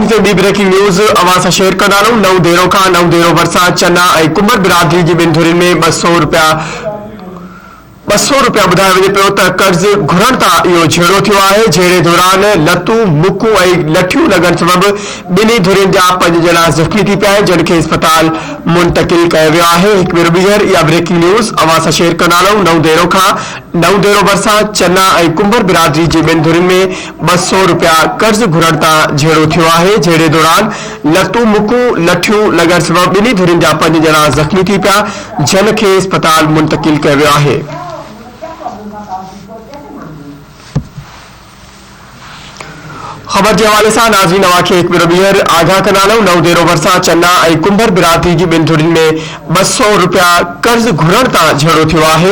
ناظرين هتي ٻي بريڪنگ نيوز اوهان سان شيئر ڪندا هلون نئون ديرو کان نئون ديرو ڀرسان چنا ۽ ڪنڀر برادري جي ٻن ڌرين ۾ 200 رپيا 200 رپيا ٻڌايو وڃي پيو ته قرض گهرڻ تان اهو جهيڙو ٿيو آهي جهيڙي دوران لتون مڪون ۽ لٺيون لڳڻ سبب ٻنهي ڌرين جا پنج ڄڻا زخمي ٿي پيا آهن جن کي اسپتال منتقل ڪيو ويو آهي هڪ ڀيرو ٻيهر اها بريڪنگ نيوز اوهان سان شيئر ڪندا هلون نئون ديرو کان نئون ديرو ڀرسان چنا ۽ ڪنڀر برادري جي ٻن ڌرين ۾ 200 رپيا قرض گهرڻ تان جهيڙو ٿيو آهي، جهيڙي دوران لتون مڪون لٺيون لڳڻ سبب ٻنهي ڌرين جا پنج ڄڻا زخمي ٿي پيا، جن کي اسپتال منتقل ڪيو ويو آهي. خبر جي حوالي سان ناظرين اوهان کي هڪ ڀيرو ٻيهر آگاهه ڪندا هلون نئون ديرو ڀرسان چنا ۽ ڪنڀر برادري جي ٻن ڌرين ۾ 200 رپيا قرض گهرڻ تان جهيڙو ٿيو آهي،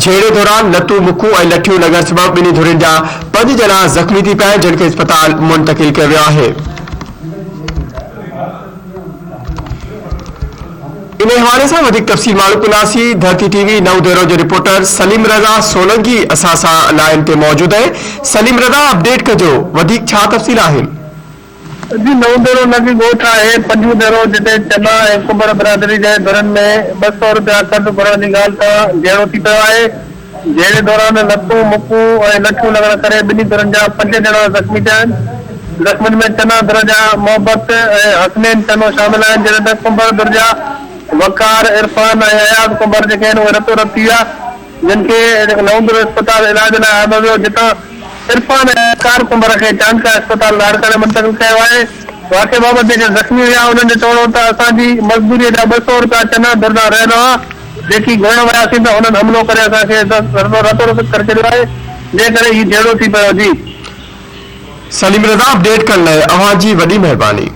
جهيڙي دوران لتون مڪون ۽ لٺيون لڳڻ سبب ٻنهي ڌرين جا پنج ڄڻا زخمي ٿي پيا آهن جن کي اسپتال منتقل ڪيو ويو آهي. انهي حوالي سان وڌيڪ تفصيل معلوم ڪنداسين ڌرتي ٽي وي نئون ديرو جو رپورٽر سليم رضا سولنگي اسان سان لائين تي موجود آهي سليم رضا اپڊيٽ ڪجو وڌيڪ ڇا تفصيل آهن. جي نئون ديرو لڳ ڳوٺ آهي پنجون ديرو جتي چنا ۽ ڪنڀر برادري جي ڌرين ۾ 200 رپيا قرض گهرڻ جي ڳالهه تان جهيڙو ٿي پيو آهي جهيڙي دوران لتون مڪون ۽ لٺيون لڳڻ ڪري ٻنهي ڌرين جا پنج ڄڻا زخمي ٿيا آهن زخمين ۾ چنا ڌر جا محبت ۽ حسنين چنو شامل آهن جڏهن ته ڪنڀر ڌر جا وقار عرفان ۽ اياز ڪنڀر جيڪي آهن اهي رتو رت ٿي ويا جن کي نئون ديرو اسپتال علاج لاء آندو ويو، جتان عرفان ۽ وقار ڪنڀر کي چانڊڪا اسپتال لاڙڪاڻي منتقل ڪيو آهي. واقعي بابت جيڪي زخمي هيا، انهن جو چوڻ هو ته اسان جي مزدوريء جا 200 رپيا چنا ڌر ڏانهن رهيل هئا، جيڪي گهرڻ وياسين ته هنن حملو ڪري اسان کي رتو رت ڪري ڇڏيو آهي، جنهن ڪري هي جهيڙو ٿي پيو. جي. سليم رضا اپڊيٽ ڪرڻ لاء اوهان جي وڏي مهرباني.